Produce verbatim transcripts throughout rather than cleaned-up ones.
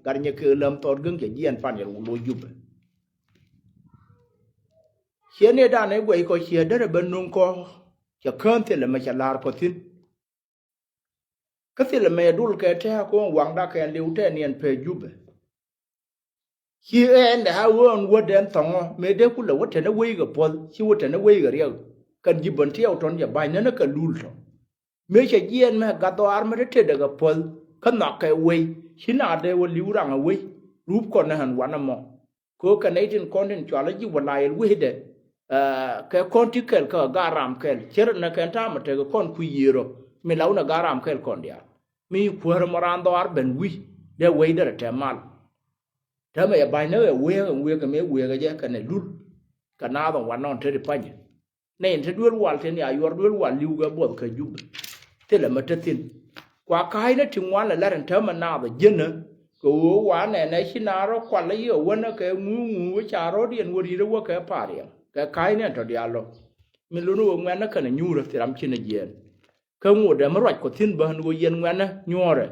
Gat nyɛ kek läm thɔɔt gäŋ cɛ jiɛɛn pan yɛ loc Jubɛ. Ciɛ ni dan ɛ guɛc kɔ ciɛ derɛ bɛ nuŋ kɔ. Cɛ kään thilɛ mɛ cɛ la̱r kɔ thi̱n. Kä thilɛ mɛ yɛ dul kɛ tɛ̱̈ɛ̱̈ ko̱o̱ŋ waŋda kɛn liw tɛɛniɛn pɛ Jubɛ. Ci ɛn dɛ a ɣöö ɛn wädɛ ɛn thɔŋɔ mëë dee kulɛ wä tɛn ɛ wei kɛ puɔ̱th ci wä tɛn ɛ wei kɛ riɛk. Kɛn ji̱ bän tiɛɛw tɔ̱n jɛ ba̱ny nɛn ɛ kɛ lul tɔ. Mëë cɛ jiɛɛn mɛ gat dhɔaar mɛ te tetdɛ kɛ puɔ̱th kä nhɔakɛ wei ci naath dee wä li̱w raŋ ɛ wei. Rup kɔn ɛ ɣän wanɛ mɔ. Kɛ ɣöö kɛ nɛy tin kɔn tin cɔal i̱ ji̱ wä la yɛl wecdɛ. Kɛ kɔn ti kɛl kä gaat ram kɛl cär ɛn ɛ kɛn ta̱a̱mɛ tekɛ kɔn kui̱ yiëër ɔ. Mi la wun ɛ gaat ram kɛl kɔn diaal mi kuäär ɛmɔ raan dhɔaar ben wi̱c dee wecdɛ rɛ tɛm mal. Täämɛ yɛ ba̱ny ni ɣɛ wëëk ɛn wëëk ɛmɛ wëëk ɛ jɛ kɛnɛ lul. Kɛ naath ɛn wanɔ ɛn te ti pa̱nyɛ. Nɛy ɛn te duel wal tin ya yuɔr duel wal li̱w kɛ buɔth kɛ Jubɛ. Thilɛ mɛ te thi̱n. Kua ka̱a̱cnä ti ŋuan lɛ lat ɛn täämɛ naath ɛ jiänä. Kɛ ɣöö wanɛ nɛ ci naath rɔ kual i̱ yɛ wänä kɛ ŋuuŋuu wä ca rɔ̱diɛn wä ri̱t ɛ wä kɛ pa̱a̱r yɛn kɛ ka̱a̱cnä ɛn tɔ diaal lɔ. Mi luni ɣöö ŋuɛ̈tnä kɛnɛ nyuurä thil ram cinɛ jiɛɛn. Kä ŋotdɛ mi ruac kɔ thi̱n bä ni ɣöö yɛn ŋuɛ̈nä nyuɔ̱ɔ̱rɛ.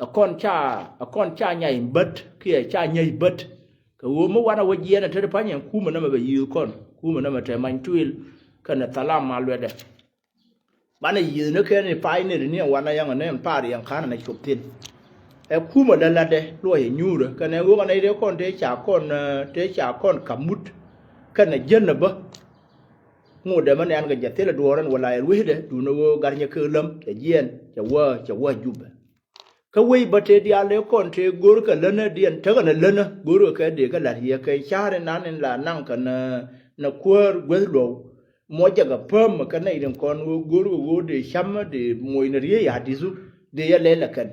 Ɛ kɔn ca ɛ kɔn ca nyay bät kiɛ ca nyäc bät. Kɛ ɣöö mi wanɛ wä jiɛɛn ɛ te ti pa̱ny ɛn kumɛ nɛmɛ bɛ yi̱th kɔn kumɛ nɛmɛ te many tuil. Kɛnɛ thalam ma luɛtdɛ. Banɛ yi̱th ni kɛn i̱ pay ni ri ni ɛn wanɛ yɛn ɛ ni ɛn pa̱a̱r yɛn ka̱n ɛn ɛ cop thi̱n. Ɛ kumɛ lɛ latdɛ luɔc ɛ nyuurä kɛnɛ ɣöö kɛnɛ i̱ te kɔn te ca kɔn te ca kɔn ka̱m mut. Kɛnɛ jiänä bä. Ŋotdɛ mi nɛn kɛ jɛ thilɛ duɔ̱ɔ̱r ɛn wä la yɛl wecdɛ duundɛ ɣöö gat nyɛ kek läm cɛ jiɛɛn cɛ wä cɛ wä Jubɛ. Kä wec bä tëë diaal ëë kɔn tëë go̱rkɛ länä diɛn tekɛ nɛ länä go̱rkɛ kɛ dee kä la̱t yɛ kɛ ca̱r inan in la naŋ kɛ nɛ nɛ kuäär guäth luɔ̱w. Muɔcɛ kɛ pääm kɛ nɛy tin kɔn ɣöö go̱rkɛ ɣöö dee cämä dee moc nɛ riey a di̱thu dee yɛ lɛl ɛ kɛn.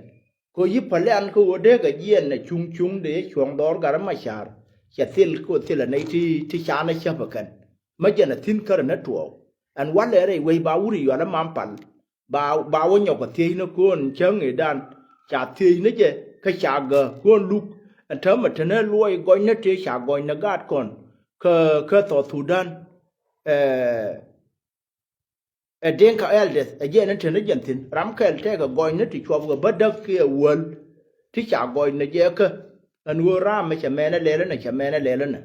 Kɛ ɣöö yi päl ɛn kä ɣöö dee kɛ jiɛɛn nɛ cuŋ cuŋ dee yɛ cuɔ̱ŋ dhɔr gat ma ca̱r. Cɛ thil kɛ ɣöö thilɛ nɛy ti ti ca̱r nɛ cäpä kɛn. Mä jɛn a thi̱n kärɛ nä tuɔɔk. Ɛn walɛ rɛy wec ba wur i̱ yual ɛ mam pal. Ba ba wä nyɔk ɛ thiecnä ko̱o̱n cäŋ i̱dan. Ca thiecnä jɛ kä ca gä ko̱o̱n luk. Ɛn täämɛ te nä luɔc gɔcnä tëë ca gɔcnä gaat kɔn. Kä kä Thɔth Thudan. Ɛ ɛ Dinka elders ɛ jɛn in te nä jɛn thi̱n ram kɛl tɛkɛ gɔcnä ti cuɔpkɛ bädäk kiɛ wäl. Ti ca gɔcnä jɛ kä. Ɛn ɣöö raam mɛ cɛ mɛnɛ lɛl ɛnɛ cɛ mɛnɛ lɛl ɛnɛ.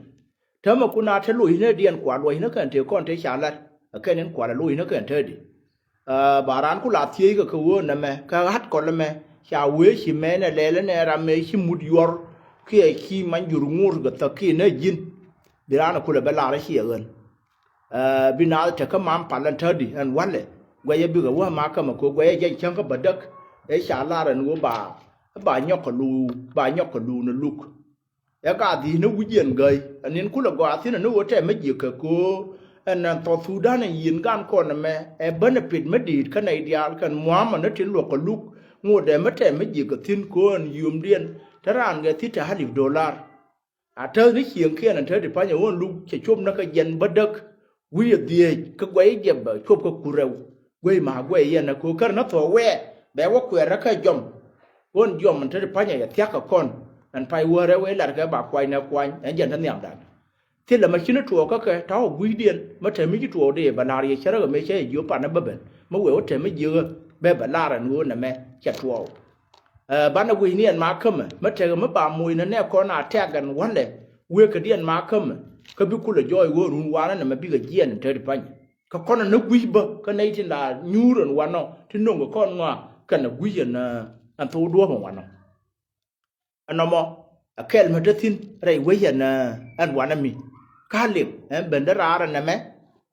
Täämɛ kun a te loc ni diɛn kua luɔc ni kɛn tëë kɔn tëë ca lat ɛ kɛn in kua lɛ loc ni kɛn täädi. Ba raan ku la thiec kɛ kɛ ɣöö nɛmɛ kɛ ɣa̱t kɔl ɛmɛ ca wee ci mɛnɛ lɛl ɛnɛ ram mɛ ci mut yuɔr. Kiɛ ci many jur ŋuut kɛ thäk kiɛ nä ji̱n. Bi raan kulɛ bɛ lar ɛ ciɛ ɣän. Bi naath tekä mam pal ɛn tädi ɛn walɛ guɛcɛ bikɛ wä makämɛ kɛ guɛcɛ jɛc cäŋ kä bädäk. Ëë ca lar ɛn ɣöö ba ba nyɔk kɛ luuk ba nyɔk kɛ luuk ni luk. Ɛ ka dhi̱i̱n ni wi̱c yɛn gäi ɛn in kulɛ gɔaa thi̱n ɛn ni ɣöö tɛmɛ jiäkä kɛ ɣöö ɛn ɛn Thɔth Thudan ɛn yi̱n gan kɔn ɛmɛ ɛ benefit mi di̱i̱t kä nɛy diaal kɛn mua̱a̱mä ni tin luɔ̱k kɛ luk. Ŋotdɛ mi tɛmɛ jiäkä thi̱n kɛ ɣöö ɛn yiömdiɛn te raan gɛ thi̱n te alip dolar. A täth ni cieŋkiɛn ɛn te ti pa̱ny ɛ ɣöö ɛn luk cɛ cop näkä jiɛn bädäk. Wi̱i̱ ɛ dhieec kä guɛy jiɛp bɛ cop kä kur rɛw. Guey ma guey yɛn ɛ köök kär nä thuɔ̱k wɛɛ bɛ wä kuɛɛr kä jɔm. Ɣöö ɛn jɔm ɛn te ti pa̱ny ɛ yɛ thia̱k kɛ kɔn ɛn pay wäär ɛ wee lat kɛ ba kuany nɛ kuany ɛn jɛn te nhiamdan. Thilɛ mɛ ci ni tuɔɔk kä kɛ ta̱wä gui̱cdiɛn mɛ te mi ci tuɔɔk dee bɛ la̱r yɛ cärä kɛ mëë cä yɛ jiök pan ɛ bä ben mɛ wee wä te mi jiökä bɛ bɛ la̱r ɛn ɣöö nɛmɛ cɛ tuɔɔk. Banɛ guic ni ɛn makämɛ mi tekɛ mi ba moc ni nɛ kɔn a tɛk ɛn walɛ. Wëë kɛ di ɛn makämɛ kä bi kulɛ jɔɔc ɣöö run wanɛ nɛmɛ bikɛ jiɛɛn ɛn te ti pa̱ny. Kä kɔn ɛn ni guic bä kä nɛy tin la nyuur ɛn wanɔ ti no̱ŋ kɛ kɔn ŋɔa kɛn ɛ guic ɛn ɛn thok duɔ̱ɔ̱p ɛn wanɔ. Ɛnɔmɔ ɛ kɛl mi te thi̱n rɛy wec ɛn ɛn wanɛ mi. Ka liŋ ɛn ben dee raar ɛn nɛmɛ.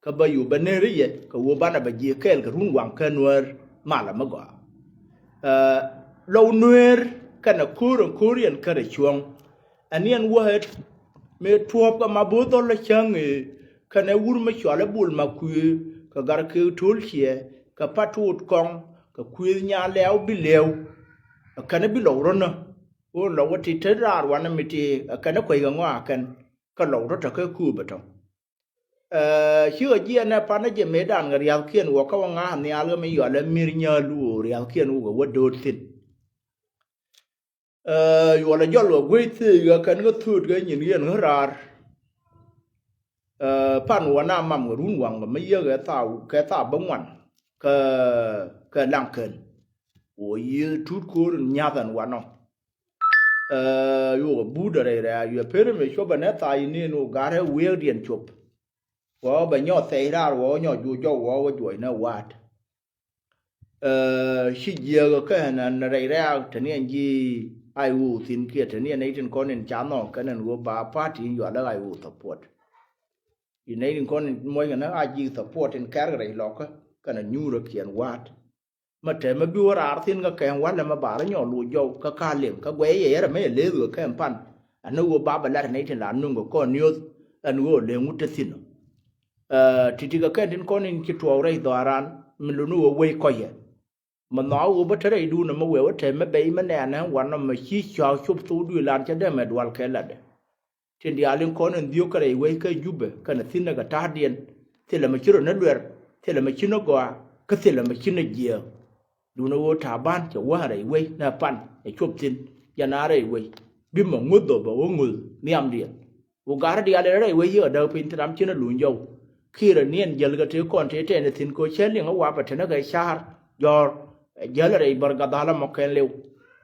Kä bä yo̱o̱ bä neeri yɛ kɛ ɣöö banɛ bɛ jiɛ kɛɛl kɛ run waŋ kä nuäär malä mi gɔaa. Lɔw nuëër kɛnɛ ko̱r ɛn ko̱r yɛn kärɛ cuɔ̱ŋ. Ɛn yɛn wä ɛ mëë tuɔ̱ɔ̱p kɛ ma bo̱o̱th dhɔl ɛ cäŋ ëë kɛnɛ wur mi cɔal ɛ bul ma kuëë kɛ gar kek to̱l ciɛ kɛ pat tuut kɔŋ kɛ kuëëth nyaa lɛɛw bi lɛɛw. Ɛ kɛnɛ bi lɔw rɔ̱nä ɣöö lɔw ɛ ti te raar wanɛ mi ti ɛ kɛnɛ kuec kɛ ŋɔaa kɛn kɛ lɔw tɔ̱ tɔ̱ kɛ kööbä tɔ̱. Cikɛ jiɛɛn ɛ panä jɛ mëëdan kɛ ria̱thkiɛn wä kä wä ŋa̱a̱n nhial ɣä mi yɔal ɛ mir nyäälu ɣöö ria̱thkiɛn wä kɛ wä do̱o̱t thi̱n. Yuɔl ɛ jɔl kɛ guey thiec ɣä kɛn kä thuut kɛ nyin yɛn ɣä raar. Pan wä na mam kɛ run waŋ kɛ mi yiëk kɛ thaa kɛ thaa bä ŋuan kɛ kɛ laŋ kɛn. Wä yiëë tut ko̱r in nyath ɛn wanɔ. Ɛ, yuk ɛ buudä rɛy rɛ̈ɛ̈, yuk ɛ peri mi cuɔp ɛ nɛ tha̱a̱c ni ni wä garɛ wi̱i̱kdiɛn cuɔp. Wä bɛ nyɔk thɛy raar, wä nyɔk juɔc jɔw, wä wä juɔc nɛ wa̱a̱t. Ɛ, ci jiääk ɛ kɛ ɛn rɛy rɛ̈ɛ̈, te ni ɛn ji̱ ay wä thi̱n kiɛ te ni ɛn nɛy tin kɔn in ca nhɔk kɛn ɛn wä ba party in yual ɛ ay wä support. Inɛ in kɔn muɔc kɛn a ji̱ support in kɛr rɛy lɔkä kɛn a nyuur a kiɛn wa̱a̱t. Mɛ tɛmɛ bi wä raar thi̱n kä kɛn walɛ mɛ bar nyɔk luɔc jɔw kä ka liŋ kä guɛy yɛ yɛrɛ mɛ yɛ leth wä kɛn pan. Ɛn wä ba bɛ lat nɛy tin la nuŋ kɛ kɔn niöth ɛn wä leŋ wut te thi̱n. Ɛ, ti̱ti̱ kɛ kɛn tin kɔn in ci tuɔɔk rɛy dhɔaran mi luni wä wec kɔyɛ. Mɛ nhɔaak ɣöö bä te rɛydun ɛmɛ wëë wä tɛm mɛ bɛy mɛ nɛɛnɛ wanɔ mɛ ci cɔak cop thok duëëlan cä dee mɛ dual kɛ latdɛ. Tin diaal in kɔn in dhiök kä rɛy wec kä Jubɛ kɛnɛ thi̱n ɛ kɛ ta̱a̱diɛn. Thilɛ mɛ ci rɔ ni luɛr, thilɛ mɛ ci ni gɔaa, kä thilɛ mɛ ci ni jiääk. Duundɛ ɣöö ta̱a̱ ban cɛ wä rɛy wec nɛ pan ɛ cop thi̱n jɛ na rɛy wec. Bi mɛ ŋuth dhɔpɛ ɣöö ŋuth nhiamdiɛn. Ku garä diaal in rɛy wec yiëë däk piny thi̱n ram ci ni luny jɔw. Kiɛ rɔ niɛn jäl kɛ tëë kɔn tëë tɛn thi̱n kɛ cä liŋ ɛ wapɛ te ni kɛ ca̱r jɔ̱ɔ̱r. Ɛ jäl rɛy bär gadhal ɛmɔ kɛn liw.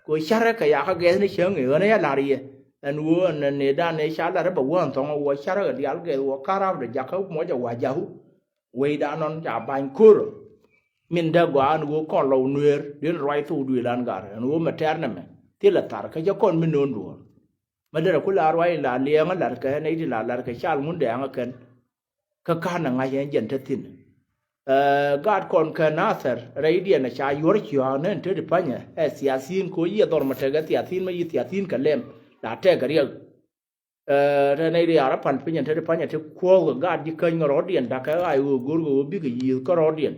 Kɛ carɛ kɛ yakä gɛth ni cäŋ i̱ ɣän ɛ ya la̱r yɛ. Ɛn ɣöö ɛn ni dan ɛ ca la̱r ɛ bɛ wä ɛn thɔŋ ɛ wä carɛ kɛ diaal gɛth wä karapdɛ jakä muɔcɛ wa̱ ja̱hu. Wecdan nɔn ca ba̱ny ko̱rä. Min dee gɔaa ɛn ɣöö kɔn lɔw nuëër di̱n ruac thok duëël an gar ɛn ɣöö mɛ tɛr nɛmɛ thilɛ thar kä cä kɔn mi no̱o̱ŋ duɔ̱ɔ̱r. Mä derɛ ku la ruac la liɛɛŋä la̱rkɛ nɛy ti la la̱rkɛ cal ŋun dɛɛŋä kɛn. Kä ka̱n ɛ ŋa̱c ɛn jɛn te thi̱n. Ɛ, gaat kɔn kɛ Nathɛr rɛydiɛn ɛ ca yuɔ̱r ciɔ̱ɔ̱k ni ɛn te ti pa̱nyɛ ɛ thiathi̱n ko̱ yiɛ dhɔr mɛ tekɛ thiathi̱n mä yi thiathi̱n kɛ lɛm la tɛkɛ riɛk. Ɛ, te nɛy ri a rɔ pal piny ɛn te ti pa̱nyɛ ti kuɔ̱ɔ̱k kɛ gaat ji̱ käny kɛ rɔ̱diɛn da̱kɛ ɣaac ɣöö go̱rkɛ ɣöö bikɛ yiëëth kä rɔ̱diɛn.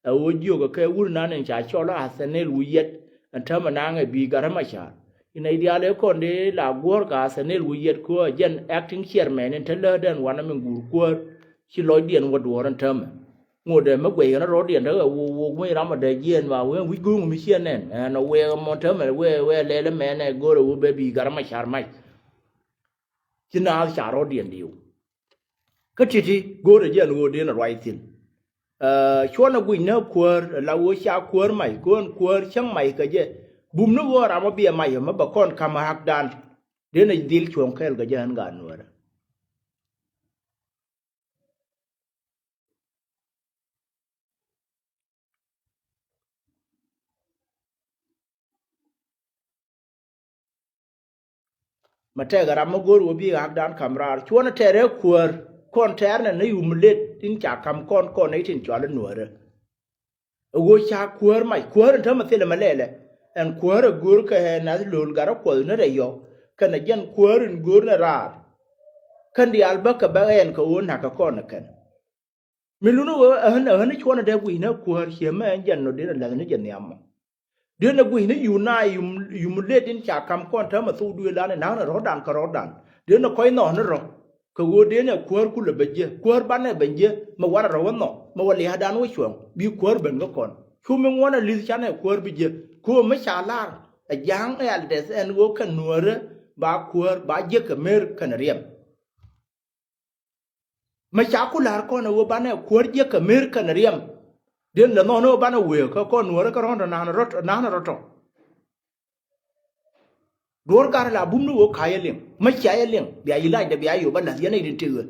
Ɛ ɣöö jiökɛ kɛ wur nan in ca cɔl a Athɛnil wi̱i̱ yɛt ɛn täämɛ naŋɛ bi̱i̱ gat ɛ macar. Inɛ idial ëë kɔn dee la guɔ̱ɔ̱r ka Athɛnil wi̱i̱ yɛt köö ɛ jɛn acting chairman in te läätdɛn wanɛ min guur kuäär. Ci lɔcdiɛn wä duɔ̱ɔ̱r ɛn täämɛ. Ŋotdɛ mi guɛy kɛn rɔ̱diɛn te ɣɛ wok wok mi ram ɔ dee jiɛɛn ba wee wi̱c go̱o̱ŋ mi ciɛ nɛn ɛn ɔ wee mɔ täämɛ wee wee lɛl ɛmɛn ɛ go̱o̱rɛ wee bɛ bi̱i̱ gat ɛ macar mac. Ci naath ca rɔ̱diɛn diw. Kä ti̱ti̱ go̱o̱rɛ jɛ ɛn ɣöö dee ni ruac thi̱n. Ɛ, cuɔnɛ guic ni kuäär la ɣöö ca kuäär mac köön kuäär cäŋ mac kɛ jɛ. Bum ni ɣöö ram ɔ biɛ mac ɛ mi bɛ kɔn ka̱m hakdan. Dee ni dhil cuɔ̱ŋ kɛɛl kɛ jɛ ɛn gaat Nuäärä. Mɛ tɛkɛ ram mi go̱o̱r wä bi ɣakdan ka̱m raar cuɔ̱n tɛrɛ kuäär kɔn tɛɛr nɛ ni yum let tin ca ka̱m kɔn kɔn nɛy tin cɔal i̱ Nuäärä. Ɛ ɣöö ca kuäär mac kuäär in täämɛ thilɛ mɛ lɛlɛ. Ɛn kuäär ɛ go̱o̱r kɛ ɛ nath lo̱l gat rɔ kuɔth ni rɛy yɔ̱k kɛnɛ jɛn kuäär in go̱o̱r nɛ raar. Kɛn diaal bä kɛ bä ɛn kɛ ɣöö na̱kɛ kɔn ɛ kɛn. Mi luni ɣöö ɛ ɣän ɛ ɣän cuɔ̱n ɛ dee gui̱c ni kuäär ciɛ mɛ ɛn jɛn nɔ dee nɛ läth ni jɛ nhiam mɔ. Dee nɛ gui̱c ni yun na yum, yum let in ca ka̱m kɔn täämɛ thok duëël lan in na̱a̱ŋ nɛ rɔ̱dan kɛ rɔ̱dan. Dee nɛ kɔc nhɔk ni rɔ kɛ ɣöö dee nɛ kuäär kulɛ ben jiɛ kuäär banɛ ben jiɛ mɛ warɛ rɔ wä nhɔk mɛ wä lia̱a̱dan wä cuɔ̱ŋ bi kuäär ben kä kɔn. Cu mi ŋuɔ̱n ɛ li̱th canɛ kuäär bi jiɛ kɛ ɣöö mi ca lar ɛ ja̱a̱ŋ ɛ aldɛth ɛn ɣöö kɛ Nuäärä ba kuäär ba jiäk kɛ mer kɛnɛ riɛm. Mɛ ca ku la̱r kɔn ɛ ɣöö banɛ kuäär jiäk kɛ mer kɛnɛ riɛm. Diɛn lɛ nhɔn ɣöö banɛ wëë kä kɔn Nuäärä kä rɔ̱n tɔ na̱a̱n rɔ̱t na̱a̱n rɔ̱t tɔ. Duɔ̱ɔ̱r gat la bum ni ɣöö ka̱c ɛ liŋ mɛ cia yɛ liŋ bia yi lacdɛ bia yop a la̱th yɛn ɛ rin tëk ɣöö.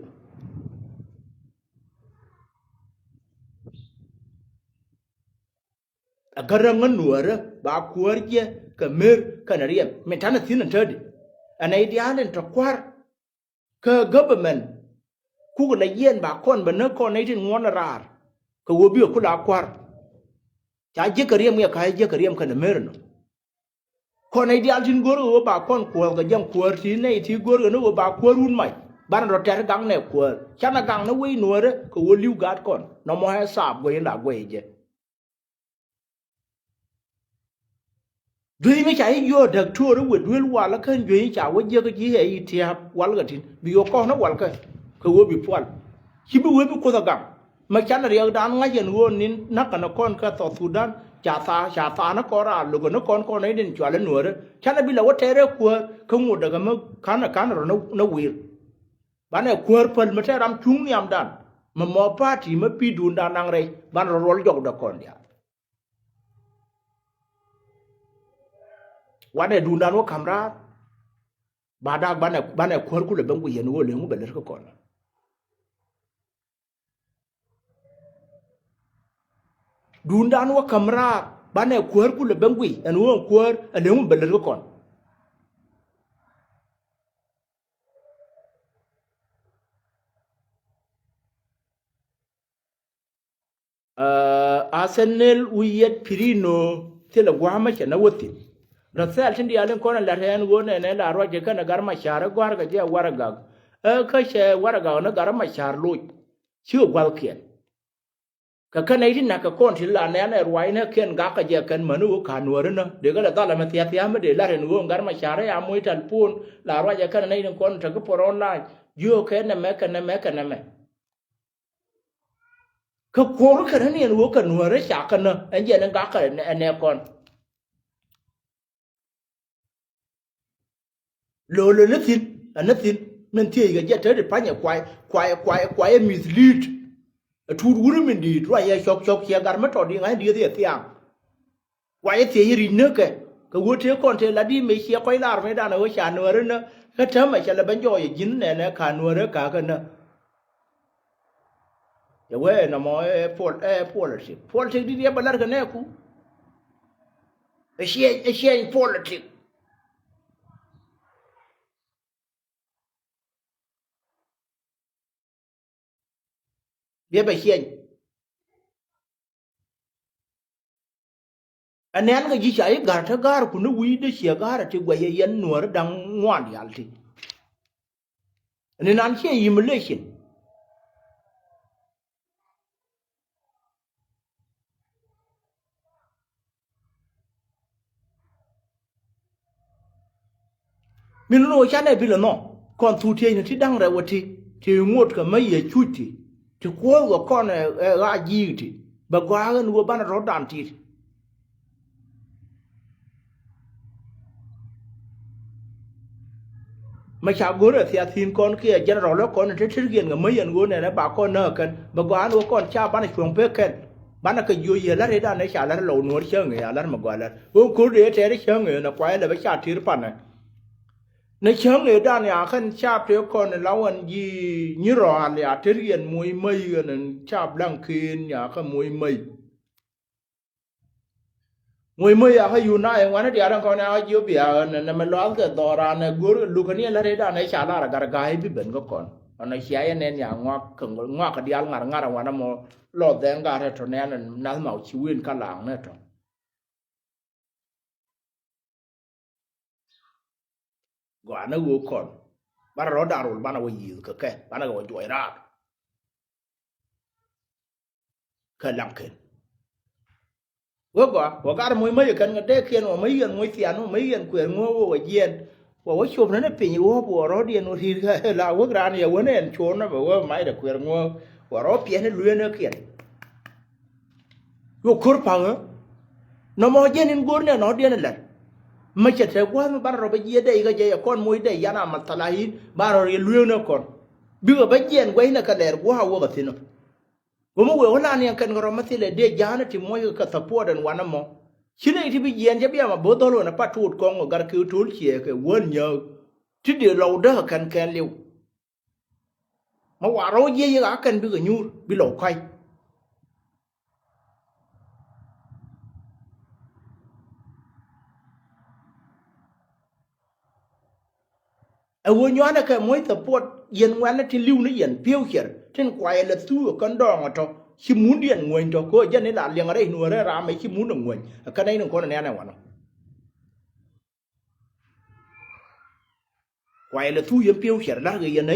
Ɛ gär ɛ ŋän Nuäärä ba kuäär jiäk kɛ mer kɛnɛ riɛm min ta̱nɛ thi̱n ɛn tätdi. Ɛn ɛ i̱ diaal in tɔ kua̱r. Kä government kukɛ la yiɛn ba kɔn bɛ näk kɔn nɛy tin ŋuɔ̱n raar kɛ ɣöö bikɛ ku la kua̱r. Ca jiäk kɛ riɛm ŋiɛ ka̱c jiäk kɛ riɛm kɛnɛ mer nɔ. Kɔn nɛy diaal tin go̱o̱r kɛ ɣöö ba kɔn kuɔ̱ɔ̱th kɛ jiɛn kuäär ti nɛy ti go̱o̱r kɛ ni ɣöö ba kuäär wun mac banɛ rɔ tɛ̈r gaŋ nɛ kuäär canɛ gaŋ ni wec Nuäärä kɛ ɣöö li̱w gat kɔn nɔmɔ ɛ thaap guɛy in la guɛy jɛ. Juey mi ca yi jiɔ daktor i̱ wet duel wal kä juey ca wä jiäk ji̱ ɛ yi tia̱a̱p wal kä tin bi yɔ kɔn ni wal kä kɛ wee bi pual. Ci bi wee bi kuoth a gam mɛ canɛ riɛkdan ŋa̱c ɛn ɣöö nin na̱k kɛn kɔn kä South Sudan ca thaa ca thaa ni kɔn raar lo̱k ni kɔn kɔn ni din cual i̱ Nuäärä canɛ bi la wä tɛɛr ɛ kuäär kä ŋot däkä mi ka̱n ɛ ka̱n rɔ ni wi̱i̱r. Banɛ kuäär päl mi tɛɛr ram cuŋ nhiamdan mɛ mɔ party mɛ pi̱i̱dundan naŋ rɛy banɛ rɔ ruɔl jɔk däk kɔn diaal. Wanɛ duundan wä ka̱m raar. Ba dak banɛ, banɛ kuäär kulɛ ben guic ɛn ɣöö leŋ wä bɛ lät kä kɔn. Duundan wä käm raar banɛ kuäär kulɛ ben guic ɛn ɣöö kuäär ɛ leŋ wä bɛ lät kä kɔn. Aa, Arsenal wi̱i̱ yɛt Pirino thilɛ gua̱a̱mä cɛ nä wä thi̱n. Rɔ̱ thɛl tin diaal in kɔn in lat ɛn ɣöö nɛnɛ la ruac ɛ kɛn ɛ Gat Macar ɛ gɔ̱a̱r kɛ jɛ warɛgak. Ɛ kä cɛ warɛgak ni Gat Macar loc. Cikɛ gua̱thkiɛn. Kɛ kɛn nɛy ti nak kɛ kɔn ti la nɛn ɛ ruac ni kɛn gak kɛ jɛ kɛn mäni ɣöö ka nuääri nä. Dee kɛ lɛ dhal ɛmɛ thia̱thia̱ mi dee lat ɛn ɣöö Gat Macar ɛ ya moc tɛlpon la ruac ɛ kɛn nɛy tin kɔn tekɛ por online. Jiökɛ nɛmɛ kɛ nɛmɛ kɛ nɛmɛ. Kä kuɔr kɛn ni ɛn ɣöö kɛ nuäärä ca kɛn ni ɛn jɛn in gak kɛ ɛnɛ kɔn. Lo̱l ɛn ni thi̱n, ɛn ni thi̱n min thiec kɛ jɛ te ti panyɛ kuay kuay kuay kuay ɛ mislead. Ɛ tuut wuni min di̱i̱t ruac ɛ cɔk cɔk ciɛ gar mi tɔt iŋa̱c dieth yɛ thiaŋ. Wa yɛ thiec ri̱c näkɛ kɛ ɣöö tëë kɔn tëë la di̱i̱t mëë ciɛ kɔc lar mëëdan ɣöö ca nuäärä nä. Kä täämɛ cɛ lɛ ben jɔɔc ɛ ji̱n nɛnɛ ka nuäärä ka̱kä nä. Yɛ wee nɔmɔ ɛ pol, ɛ politik. Politik di̱t yɛ bä lar kɛ nɛɛku. Ɛ ciɛny, ɛ ciɛny politik. Biɛ bɛ ciɛny. Ɛ nɛn kɛ ji̱ ca i̱ ga̱r te ga̱r kun i̱ wi̱i̱ dee ciɛ ga̱r ɛ ti guɛc ɛ yɛn nuäär da̱ŋ ŋuan diaal ti. Ni nan ciɛ humiliation. Min ni wä canɛ bilɛ nhɔ kɔn thuk tiecni ti da̱ŋ rɛw wä ti ti ŋot kɛ mä yɛ cuc ti ti kuɔth kɛ kɔn ɛ ɣaa ji̱i̱k ti bɛ gɔaa ɣän wä banɛ rɔ̱dan tit. Mɛ ca go̱r ɛ thiath thi̱n kɔn kiɛ general ɛ kɔn ɛ te tirkiɛn kɛ mä yɛn ɣöö nɛnɛ ba kɔn nääk kɛn bɛ gɔaa ɣän wä kɔn ca banɛ cuɔ̱ŋ pek kɛn. Banɛ kɛ jiöc yɛ la̱t i̱dan ɛ ca la̱t lɔw nuɔ̱ɔ̱r cäŋ ɛ a la̱t mɛ gɔaa la̱t ɣöö ko̱r dee tɛɛr cäŋ ɛ nɛ kuay ɛ lɛ bɛ ca tir panɛ. Ni cäŋ ëëdan ya kɛn cap tëë kɔn la ɣän ji̱ nyi rɔal ya tër yɛn moc mäc ɣän cap laŋ ken ya kɛ moc mäc. Moc mäc ya kä yun na ɛ ŋuan i̱ diaal ɛn kɔn ya kä jiöp ya ɣän nɛ mɛ lɔath kɛ dhɔran ɛ go̱r luk kɛ ni ɛ lät ëëdan ɛ ca lar ɛ gat ɛ ga̱a̱c bi ben kä kɔn. Ɣän ɛ cia yɛn nɛn ya ŋuak kɛ ŋuak kɛ diaal ŋa̱r ŋa̱r ɛ ŋuan ɛmɔ lɔth ɛ ŋa̱r ɛ tɔ nɛn ɛ nath ma ci wen kä laŋ nɛ tɔ. Gɔaa ni ɣöö kɔn banɛ rɔ̱ da̱ŋ rol banɛ wä yiëëth kɛ kɛ banɛ kɛ wä juɔc raar. Kɛ laŋ ken wee gɔaa wä gar moc mäc kɛn kɛ dee kiɛn wä mäc yɛn moc thian wä mäc yɛn kuɛɛr ŋuɔ̱ɔ̱k wä wä jiɛn. Wä wä cop ni ni piny wä wä rɔ̱diɛn wä ri̱i̱r kɛ la wek raan yɛ wä ni ɛn cuɔ̱ɔ̱n ni bɛ wä macdɛ kuɛɛr ŋuɔ̱ɔ̱k wä rɔ̱ piɛn ni lueeni kiɛn. Yo kor pa̱ŋä nɔmɔ jɛn in go̱r nɛ nɔ diɛn lɛr. Mɛ cɛ tɛ gua̱a̱th mi banɛ rɔ bɛ jiɛ dɛy kä jɛ yɛ kɔn moc dɛy yan a mathalahin banɛ rɔ yɛ lueek nɛ kɔn. Bikɛ bä jiɛn guɛcnɛ kɛ lɛr gua̱a̱ wä kɛ thi̱n ɔ. Go̱mɛ wee wä lan yɛn kɛn kɛ rɔ mɛ thilɛ dee ja̱a̱nɛ ti muɔc kɛ support ɛn wanɛ mɔ. Ci nɛy ti bi jiɛn cɛ bi ama bo̱o̱th dhɔl wänɛ pat tuut kɔŋ ɔ gat kɛ to̱l ciɛ kɛ wän nyääk. Ti dee lɔw däk kɛ kɛn kɛn liw. Ma wa rɔw jiɛ yek a kɛn bikɛ nyuur bi lɔw ka̱c. Ɛ ɣöö nyuanɛ kɛ muɔ̱c support yɛn ŋuɛ̈nɛ tin li̱w ni yɛn pi̱ew ciɛr tin kuayɛ lɛ thuu ɛ kɛn dɔɔŋ ɛ tɔ ci mundiɛn ŋuäny tɔ kɛ ɣöö jɛn ni la liɛŋ rɛy nuɔ̱ɔ̱rɛ ram ɛ ci mun ɛ ŋuäny ɛ kɛn nɛy ni kɔn ɛ nɛn ɛ wanɔ. Kuayɛ lɛ thuu yɛn pi̱ew ciɛr la̱rkɛ yɛn nɛy.